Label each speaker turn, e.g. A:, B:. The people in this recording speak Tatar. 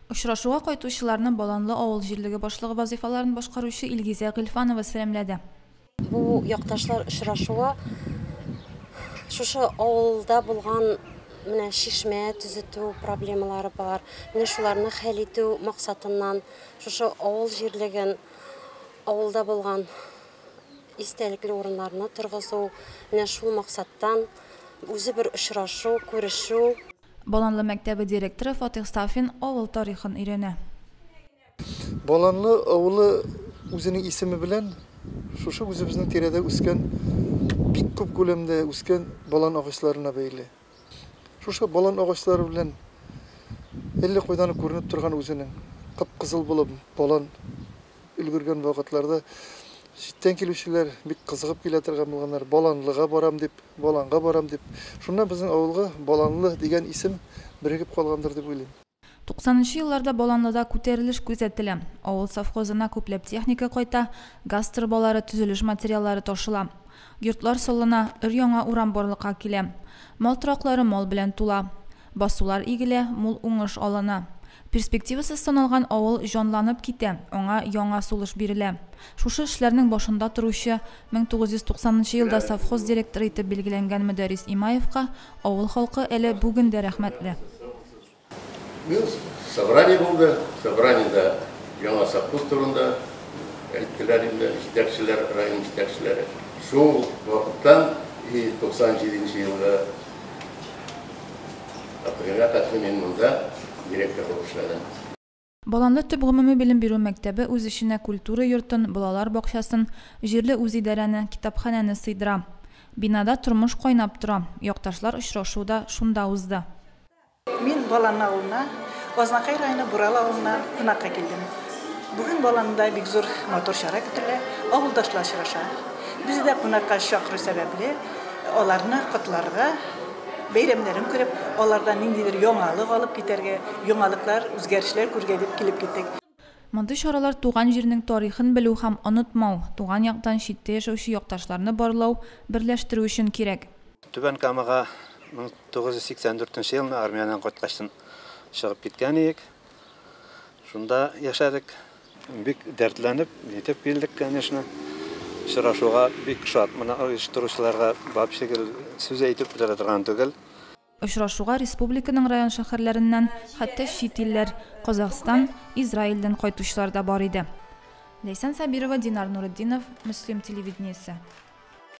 A: Очрашуга кайтучыларны Баланлы авыл җирлеге башлыгы вазыйфаларын башкаручы Илгизә Гыйльфанова сәламләде.
B: Бу якташлар очрашуы шушы авылда булган менә чишмә төзетү проблемалары бар. Менә шуларны хәл итү максатыннан шушы авыл җирлеген, авылда булган истәлекле урыннарны торгызу, менә шул максаттан үзе бер очрашу, күрешү.
A: Баланлы мәктәбе директоры Фатих Сафин авыл тарихын өйрәнә.
C: Баланлы авылы үзенең исеме белән шушы үзебезнең тирәдә үскән, бик күп күләмдә үскән балан агачларына бәйле. Шушы балан агачлары белән әллә кайдан ук күренеп торган үзенең кып-кызыл булып балан өлгергән вакытларда читтән килүчеләр бик кызыгып килә торган булганнар. Баланлыга барам дип, Баланга барам дип. Шуннан безнең авылга Баланлы дигән исем берегеп калгандыр дип уйлыйм.
A: 90 нчы елларда Баланлыда күтәрелеш күзәтелә. Авыл совхозына күпләп техника кайта, газ торбалары, төзелеш материаллары ташыла. Йортлар салына, өр-яңа урам барлыкка килә. Мал тораклары мал белән тула. Басулар игелә, мул уңыш алына. Перспективасыз саналган авыл җанланып китә, аңа яңа сулыш бирелә. Шушы эшләрнең башында торучы, 1990 нчы елда совхоз директоры итеп билгеләнгән Мөдәррис Имаевка авыл халкы әле бүген дә рәхмәтле.
D: Собрание булды, собраниедә яңа совхоз турында әйттеләр инде җитәкчеләр, район җитәкчеләре. Шул вакыттан и 97 нче елгы Апрельгә хәтле мин монда директор булып эшләдем.
A: Баланлы төп гомуми белем бирү мәктәбе үз эченә культура йортын, балалар бакчасын, җирле үзидарәне, китапханәне сыйдыра. Бинада тормыш кайнап тора, якташлар очрашуы да шунда узды.
E: Мин Балан авылына, Азнакай районы Бурал авылына кунакка килдем. Бүген Баланда бик зур матур чара көтелә, авылдашлар очраша. Без дә кунакка чакыру сәбәпле, аларны котларга, бәйрәмнәрен күреп, алардан ниндидер яңалык алып китәргә, яңалыклар, үзгәрешләр күрергә дип килеп киттек.
A: Мондый чаралар туган җирнең тарихын белү һәм онытмау, туган яктан читтә яшәүче якташларны барлау, берләштерү өчен кирәк.
F: Түбән Камага 1984 нче елны армиядән кайткачтын чыгып киткән иек. Шунда яшәдек. Бик дәртләнеп, нитеп килдек, конечно. Очрашуга бик шат. Моны оештыручыларга вообще гел сүз әйтеп бетерә торган түгел.
A: Очрашуга республиканың район-шәһәрләреннән, хәтта чит илләр, Казахстан, Израильдән кайтучылар да бар иде. Ләйсән Сабирова, Динар Нуретдинов, Мөслим телевидениесе.